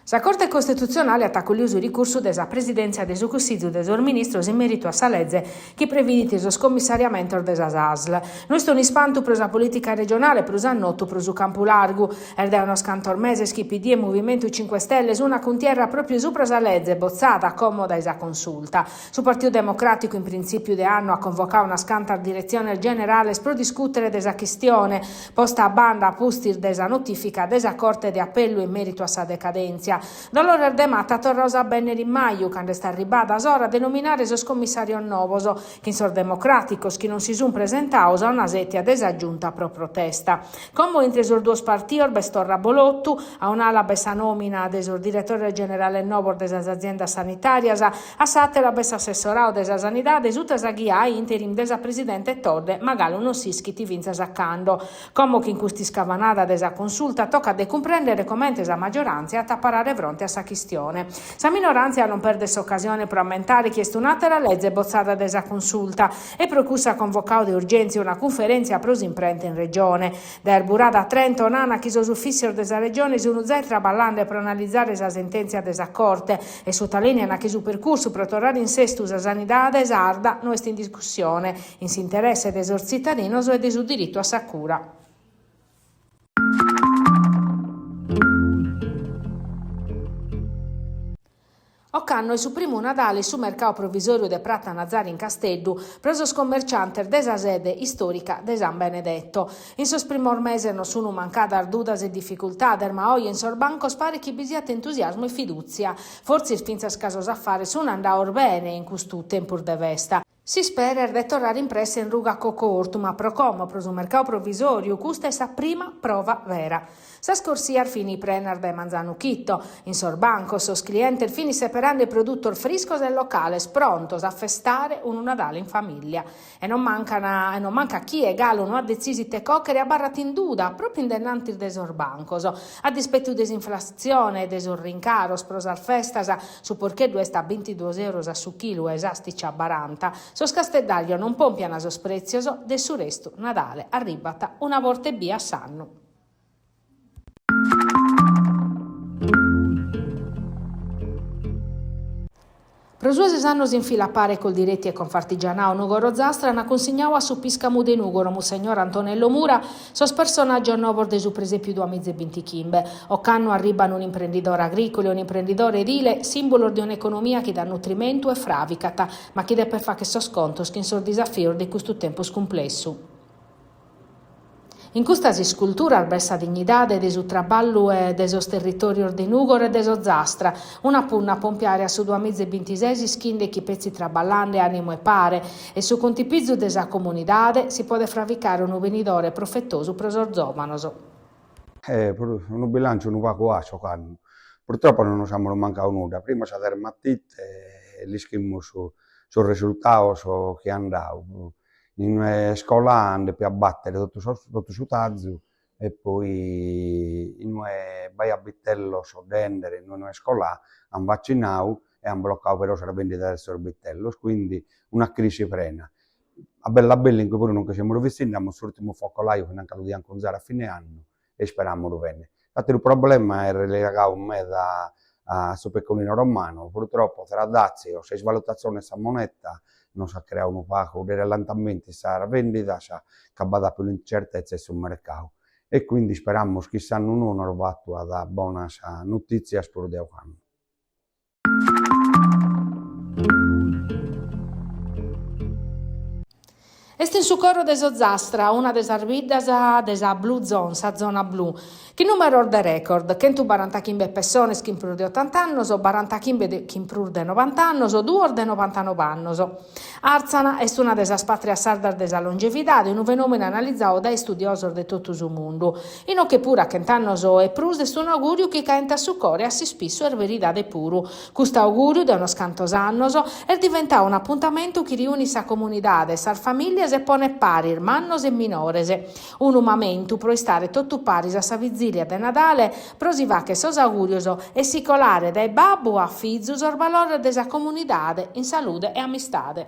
Sa Corte Costitutzionale at acolliu su ricursu de sa Presidèntzia de su Cussizu de sos Ministros in mèritu a sa leze chi previdit sos commissariamentos de sas ASL. No est un'ispantu pro sa polìtica regionale, prus a notu pro su campu largu. Est dae unos cantos meses chi PD e Movimentu Cinque Stelle sun a cuntierra pròpiu subra sa leze botzada como dae sa Consulta. Su Partiu Democràticu in printzìpiu de annu at convocadu unas cantas diretziones generales pro discùtere de sa chistione, posta a banda a pustis de sa notìfica de sa Corte de Apellu in mèritu a sa decadèntzia. Dolores de mata torrados a bènnere in maju, cando est arribbada s'ora de nominare sos commissàrios novos, chin sos democràticos chi non si sunt presentados a una sètia de sa Giunta pro protesta. Como intre sos duos partidos b'est torra abbolotu, a un'ala b'est sa nòmina de sos diretores generales novos de sas aziendas sanitàrias, A s'àtera b'est s'assessoradu de sa Sanidade suta sa ghia a interim de sa presidente Todde, ma galu non s'ischit fintzas a cando. Como chin custa iscavanada de sa Consulta tocat de cumprèndere comente sa magioràntzia at a parare fronte a sa chistione. Sa minoràntzia non perdet s'ocasione pro ammentare chi est un'àtera leze botzada dae sa Consulta e pro cussu at convocadu de urgèntzia una cunferèntzia pro s'imprenta in Regione. Dae arburada a Trento nana chi sos ufìssios de sa Regione sunt zai traballande pro analizare sa sentèntzia de sa Corte e sutalìniana chi su percursu pro torrare in sestu sa sanidade sarda no est in discussione, in s'interesse de sos tzitadinos e de su diritu a sa cura. Ocannu est su primu Nadale in su mercadu provisòriu de Prata Nazari in Casteddu pro sos commerciantes de sa sede istòrica de San Benedetto. In sos primos meses non sunt mancadas dudas e dificultades, ma oje in sos bancos paret chi bi siat entusiasmu e fidùtzia. Fortzis fintzas ca sos afares sunt andados bene in custu tempus de festa. S'ispera est de torrare in presse in ruga Cocco Ortu, ma pro como, pro su mercadu provisòriu, custa est sa prima prova vera. Sas corsias fini prenas dae manzanu chito. In sos bancos sos clientes fini seperande produtos friscos e locales prontos a festare unu Nadale in famìllia. E non mancan e non mancat chie galu no at detzisu ite còchere e abarrat in duda pròpiu in denantis de sos bancos. A dispetu de s'inflatzione e de sos rincaros pro sas festas, Su porcheddu est a bintiduos euros a su chilu e s'astice a baranta. Sos casteddajos non pòmpian sos prètzios, de su restu Nadale arribat una borta ebbia a s'annu. Pro su 'e ses annos in fila a pare Coldiretti e Confartigianao Nùgoro Ozastra ant cunsignadu a su pìscamu de Nùgoro, Mussegnor Antonello Mura, sos personàgios novos de su presèpiu duamiza e bintichimbe. Ocannu arriban un'imprendidore agrìculu e un'imprendidore edile, sìmbulos de un'economia chi dat nutrimentu e fràvicat, ma chi depet fàghere sos contos chin sos disafios de custu tempus cumplessu. In custas isculturas b'est sa dignidade de su traballu e de sos territòrios de Nùgoro e de s'Ozastra, una punna a pompiare a su duamiza e bintises ischinde chi petzi traballande ànimu 'e pare e su contipizu de sa comunidade si podet fravicare unu benidore profetosu pro sos zòvanos. Unu bilanciu unu pagu 'asciu ocannu, purtroppo non nos amus mancadu nudda, prima sa dermatite e l'ischimus sos resultados chi an dadu, in iscola an depiu abbattere totu sos totu su tazu e poi inue b'aiat bitellos de 'endere inue no est colà an vaccinadu e an bloccadu però sas bendidas de sos bitellos, quindi una crisi prena. A bellu a bellu in cue puru non che semus bessinde, amus s'urtimu focolaiu chi nanca lu dian cunzare a fine annu e isperamus bene. S'atteru problema est relegadu meda a su pecorino romano, purtroppo tra dazios e isvalutazione 'e sa moneta nos at creadu unu pagu de rallentamentu in sas bendidas ca b'at apidu un'incertezza in su mercadu e quindi isperamus chi s'annu nou nos batuat bonas notitzias prus de ocannu. Est in su coro de s'Ozastra, una de sas biddas de sa Blue Zone, sa zona blu, chin nùmeros de record, chentubarantachimbe pessones chin prus de otant'annos, barantachimbe chin prus de novant'annos, duos de novantanob'annos. Àrtzana est una de sas pàtrias sardas de sa longevidade, unu fenòmenu analizadu dae istudiosos de totu su mundu. Inoche puru a chent'annos e prus est un'augùriu chi caentat su coro e a s'ispissu est veridade puru. Custu augùriu, de unos cantos annos, est diventadu un'apuntamentu chi riunit sa comunidade, sas famìlias e ponet paris mannos e minores. Unu mamentu pro istare totu paris a sa vizìlia de Nadale, pro si fàghere sos augùrios e si colare dae babbu a fizu sos valores de sa comunidade in salude e amistade.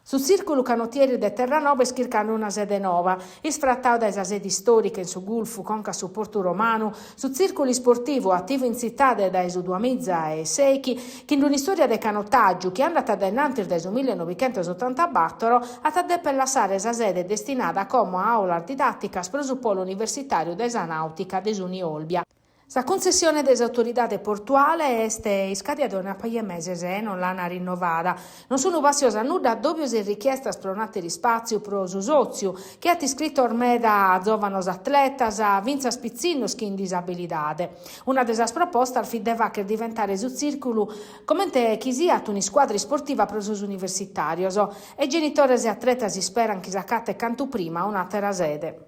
Su Tzìrculu Canotieris de Terranova est chircande una sede nova. Isfratadu dae sa sede istòrica in su Gulfu conca a su Portu Romanu, su tzìrculu isportivu, ativu in tzitade dae su duamiza e sèichi, chin un'istòria de canotàgiu chi andat a dae in antis dae su millenovichentosotantabàtoro, at a dèpere lassare sa sede destinada como a àulas didàticas pro su polo universitàriu de sa nàutica de s'Uniolbia. Sa cuntzessione de s'autoridade portuale est iscadia dae una paja 'e meses e non l'an rinnovada. Non sunt passios a nudda addòbios e richiestas pro un'àteru ispàtziu pro su sòtziu, chi at iscritos meda zòvanos atletas, fintzas pitzinnos chin disabilidade. Una de sas propostas fit de fàghere diventare su tzìrculu comente chi siat un'iscuadra isportiva pro sos universitàrios. E genitores e atletas isperan chi s'acatet cantu prima un'àtera sede.